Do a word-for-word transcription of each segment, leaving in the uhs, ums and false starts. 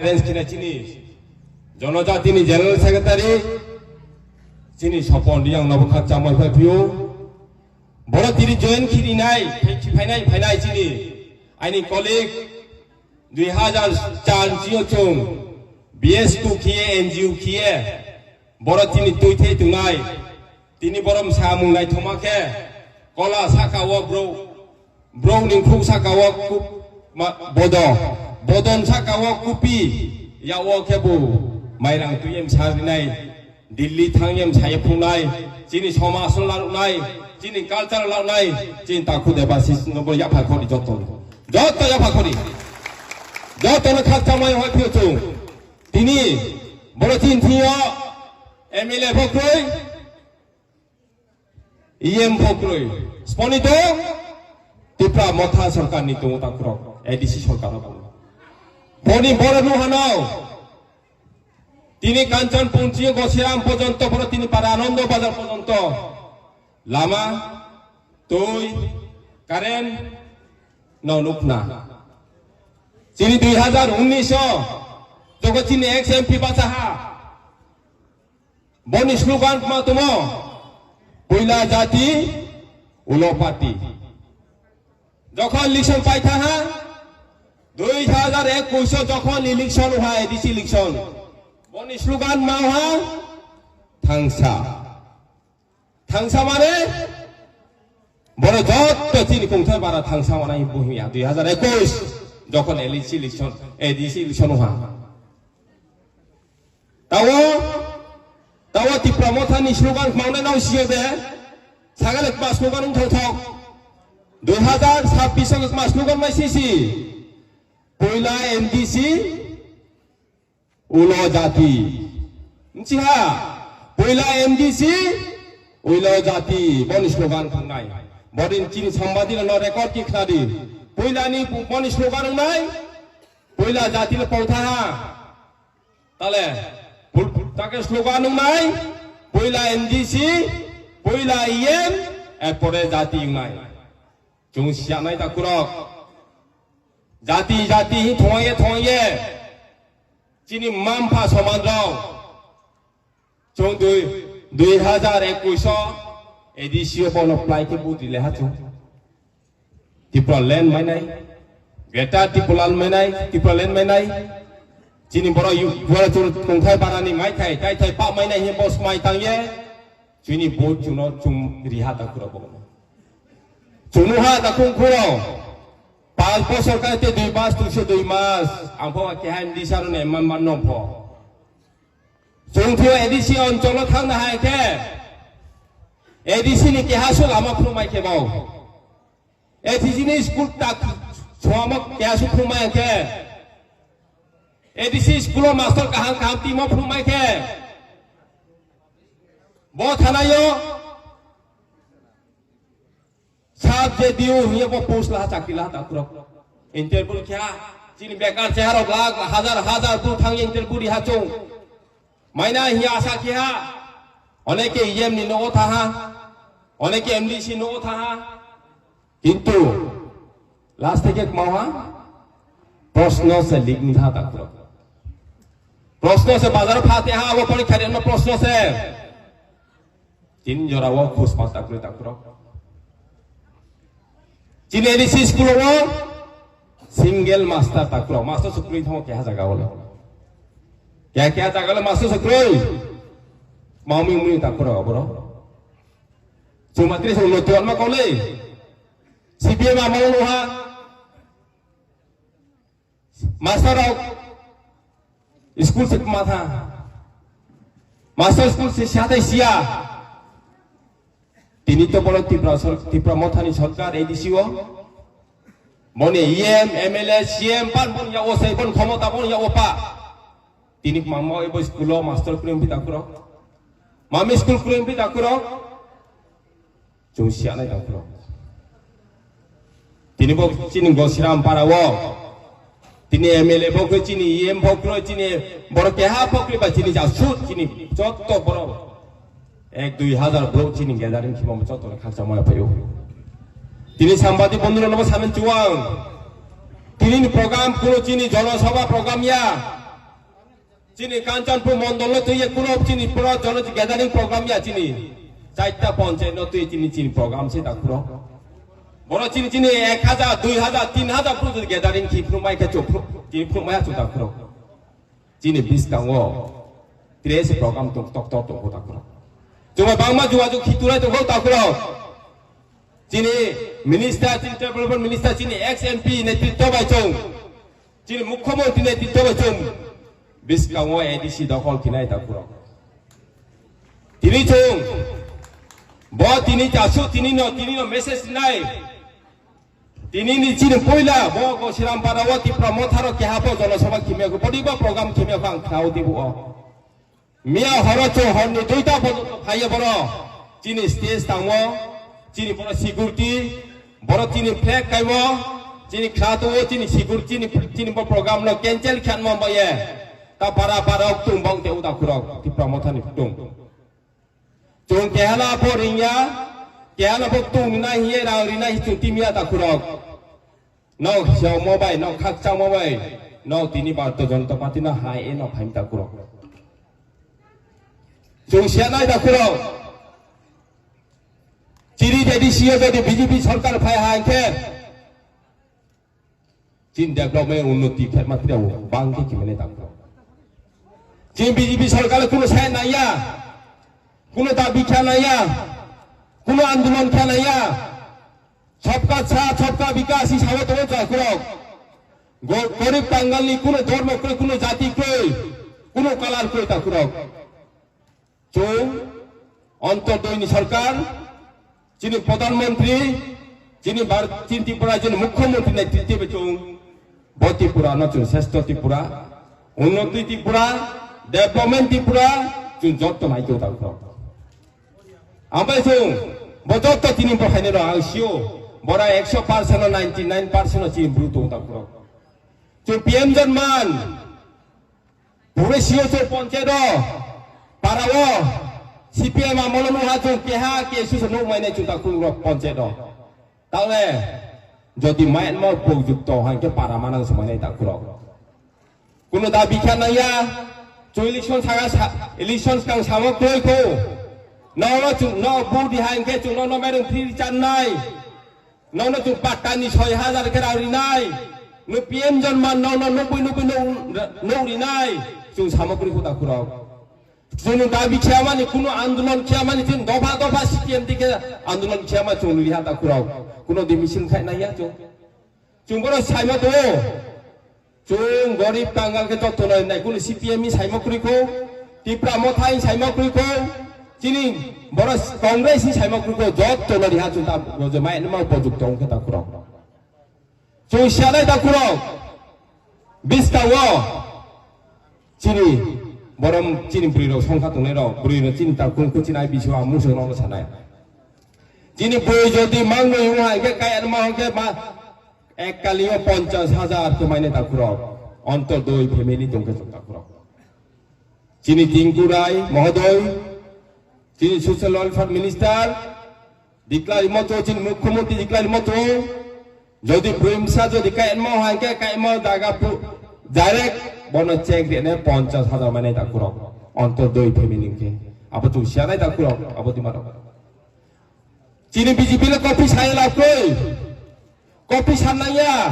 Arrange khina chini Jonojatini General Secretary, chini Sopon Riang nobo khakchangma phai phio. Boro tini join khirinai, phainai, phainai chini aini colleague, dui hazar char chio chung B S two khiye, N G O khiye, boro tini tuithai tungnai, tini borom samung naithoma khe, kola saka o bro, Brokni khuk saka o kup-, ma-, bodo, bodon saka o kupi, ya o khe bo mairang twi em sa rinai, Delhi thang em sa phungnai, chini somaj no laruknai, chini culture laruknai, chini takhu Debashish no bo yapha khori joto. Joto yapha khori. Joto no khakchangmai hoi phio chung. Tini boro chini thio M L A bo kroi, E M bo kroi. Sponi to Tipra Motha sarkar ni tongo takhurok, A D C sarkar rok. Boni boro nuhano. Tini Kanchanpur chi Gosiram porjonto, boro tini para Anando Bazar porjonto. Lama, twi, current, no nukna. Chini dui hazar unnish o, jogo chini ex M P bachaha. Boni slogan ma tumo, puila jati, ulo party. Jokhon election paithaha, dui hazar ekush o jokhon election ha, A D C election. Boni slogan ma ha, thangsa. Thangsa mane, boro jotto chini kungthar bara thangsa manai buhiya, dui hazar ekush, jokhon A D C election, A D C election ha. Tawo, tawo Tipra Motha ni slogan khmang nai nang siyo de, sagale kma slogan wng thok thok. Dui hazar sabbish o kma slogan mai sisi. Poila M D C, ulo jati. Nchi ha, poila M D C, ulo jati. Boni slogan khmang nai. Bodin chini sambadi no record ki khnadi. Poila ni boni slogan wng nai. Poila jati le pau tha ha. Tale, pul-, take slogan wngnai, poila M D C, poila E M, erpore jati wngnai. Chwng siyanai takhurok. Jati, jati hi thongye, thongye. Chini mampha soman rok. Chwng dui, dui hazar ekush o A D C o bono plai khe vote rile ha chwng. Tipraland mainai, Greater Tipraland mainai, Tipraland mainai. Chini boro yu-, boro chwng tongthai barani maithai, taithai pa mainai hi bos mai tangye. Chini vote chwngno chwng riha takhurok bono. Chwngno ha takhung khuro. Panch bosor kaite dui mas, tuise dui mas. Ang pho keha M D C aro ne man man no pho. Chwng thio A D C oncholo thangna hai khe, A D C ni keha su lama phunukmai khe bo. A D C ni school tak chwngmo keha su phunukmai khe, A D C school o master kaham kaham timo phunukmai khe, bo thanaio Sab je diu hiya bo post laha chakri laha takhurok. Interview kya? Chini bekar cheharok lakh hazar hazar bu thang interview riha chung. Maina hiya asa kya? Oneke E M ni nogo thaha. Oneke M D C nogo thaha. Kintu last theke kmawa prosno se leak ni tha takhurok. Prosno se bazar phate ha abo porikha reno prosno se. Tin jora o khus pas takhurok takhurok. Chini A D C school o single master takhurok. Master sukri thamo keha jaga olo. Keha keha jaga olo master sukri. Maumi muni takhurok aboro. Chumatri song lo tuan ma kole. C P M amang lo ha. Master rok school se ma tha. Master school se siya tai siya. Tini to boro Tipra sor-, Tipra Mothani sorkar A D C o. Boni E M, M L A, C M, pan bon ya o sai, bon khomota bon ya o pa. Tini mama ebo school o master krim pi takuro. Mami school krim pi takuro. Chwng siyanai takhurok. Tini bo chini Gosiram para o. Tini M L A bo khe chini E M bo khe chini borok keha bo khe ba chini jasut chini jotto borok. Ek dui hazar borok chini gathering khima jotto khaksa maya payo. Tini sambadi bondhura no samen chuwang. Tini ni program kuno chini jono sabha program ya. Chini Kanchanpur mondol no twi kuno chini pro jono gathering program ya chini. Chaita ponchayat no twi chini chini program se ta kuro. Boro chini chini ek hajar, dui hajar, tin hajar pro gathering ki pro mai ka chok pro. Chini pro mai chu ta kuro. Chini biskango tres program tok tok tok tok ta kuro. Chuma bangma juwa ju khiturai tok ta kuro. Chini minister, chini development minister, chini ex M P netritwa bai chong. Chini mukhyamantri netritwa bai chong. Biskango A D C dokhol kinai ta kuro. Tini chong. Bo tini chasu tini no, tini no message nai. Tini ni chini poila bo Gosiram para o Tipra Motharo keha bo jono sabha khimya ko bodi ba program khimya ko ang khao dibu o. Miya horo chwng horni duita porjonto phaiya boro. Chini stage tangmo, chini boro security, boro chini flag kaimo, chini khlato, chini security, chini, chini bo program no cancel khanmo baye. Ta para para tung bang te uta khurok, Tipra Mothani tung. Chwng kehala bo ringya, kehala bo tung na hiye rang rina hi chwng timya ta khurok. Nok siya mo bai, nok khakchang mo bai, nok tini Bharatiya Janata Party no hai e nok phaim ta kuro. Chwng siya nai ta kuro. Chiri jadi siya jadi B J P sarkar phai hai khe. Chin development unnoti khe matri o bang khe kimene ta kuro. Chin B J P sarkar kuno sai naiya, kuno dabi khe naiya, kuno andolon khe naiya. Sabka saath, sabka vikas hi sawa tongo ta khurok. Go-, gorib kangal ni kuno dhormo kwrwi, kuno jati kwrwi, kuno kalar kwrwi ta khurok. Chwng Antyodoi ni sarkar, chini Pradhan Mantri, chini Bhar-, chini Tripura, chini Mukhyamantri nai twi twi chwng bo Tripura no chwng sreshto Tripura, unnoti Tripura, development Tripura, chwng jotto nai tong ta khurok. Ambai chwng bo jotto tini bo haino rw ang sio, bora ekso percent no ninety nine percent no chini bru tong ta khurok. Chwng P M Janman, pure sio chwng ponchayat o, para o, C P M amolo no ha chwng keha kesu se nuk mai nai chwng ta khurok ponchayat o. Tale, jodi mai ma pok jukto hangke para manang se mai nai ta khurok. Kuno dabi kha naya, chwng election saka sa, election skang samo kroi ko. Nono chwng no budi hangke chwng no no merung free chan nai. Nono chwng patta ni soi hajar khe rang rinai. No P M Janman nono nubui nubui no, no rinai. Chwng samo kroi ko ta khurok. Chwng dabi kha mani kuno andolon kha mani chwng doba doba C P M dike andolon kha ma chwng riha ta khurok. Kuno di misil khai naya chwng. Chwng boro saima to. Chwng gorib kangal khe jotto no nai kunu C P M ni saima kwrwi kho, Tipra Motha ni saima kwrwi kho, chini boro Congress ni saima kwrwi kho, jotto no riha chwng ta rojemai nima bojok tong khe ta khurok. Chwng sianai ta khurok. Biskango chini borom chini bwrwi rok songkha tongnai rok, bwrwi rok chini ta kung kung chini ai bisio ang musuk rok sanai. Chini bwrwi jodi mangwi wngha hwnkhe kaya ma hwnkhe ma Ek kali o ponchas hajar khe maine ta khurok. Antyodoi family tongkhe chwng ta khurok. Chini Tinku Rai mohodoi, chini social welfare minister, declare moto, chini mukhyamantri declare moto, jodi bwrwi bwsa jodi kaima hangkhe kaima daga pu-, direct bono check rene ponchas hajar maine ta khurok. Antyodoi family khe. Abo chwng sianai ta khurok, abo dimarok. Chini B J P le kopi saya lapkoi. Kopi sanaya.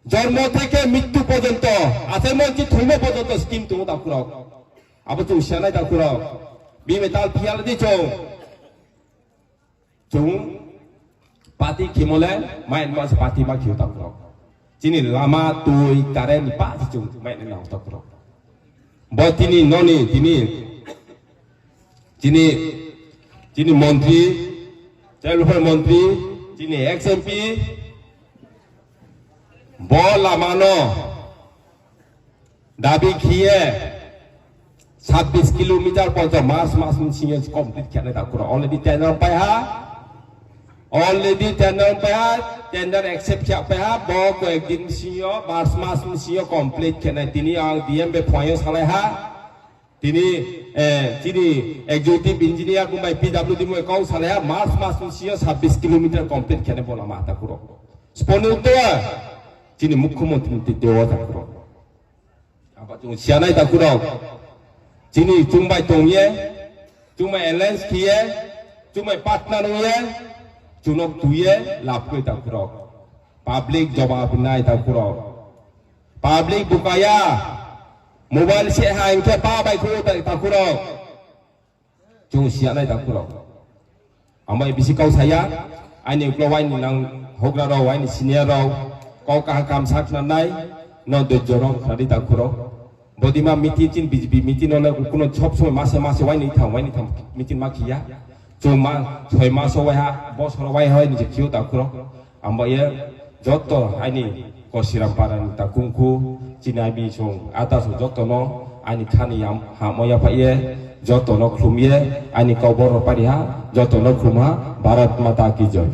Jormo theke mrittu porjonto, achaimo chi thwimo porjonto scheme tongo ta khurok. Abo chwng sianai ta khurok. Bini tal phiya di chwng. Chwng party khimole, main mas party ma khiyo ta khurok. Chini lama, twi, current pa si chwng main na ta khurok. Bo tini noni, tini, chini, chini montri, Tribal Welfare montri, chini ex M P, bo lama no dabi khiye sabbish kilometer porjonto March mas ni singyo complete khenai ta khurok. Already tender pai ha, already tender pai ha, tender accept khe pai ha, bo koyek din singyo, March mas ni singyo complete khenai. Tini ang D M bai phuaio salai ha. Tini, eh, chini executive engineer mumbai P W D mumbai kok salaiha March mas ni sio sabbish kilometer complete khene bola ma ta khurok. Sponi uttoa chini mukhyamantri ni twi twi o ta khurok. Chwng siyanai takhurok. Chini chwngbai tongye, chwngbai alliance khiye, chwngbai partner wngye, chwngno tuye lapkoi takhurok. Public jawab nai takhurok. Public bukaya. Mobile se ha hingke pa bai khu takhurok. Chwng siyanai takhurok. Ambai bisi kau saya, aini uklo waini nang hogra rok, waini senior rok, kau kaha kam sakna nai, no dojjo rok khadi takhurok. Bodima meeting chin B J P meeting no le kuno sob somoi mase mase waini thang, waini thang meeting ma khiya. Chwng ma soi maso wai ha, bosor wai ha, waini je khiyo takhurok. Ambai ye, Joto aini Kosiram parani takungku, chini abi song ata song jotono aini khani yam hamo yaphaye, jotono khulumye, aini kau borok pariha, jotono khulumha, Bharat Mata ki Jai.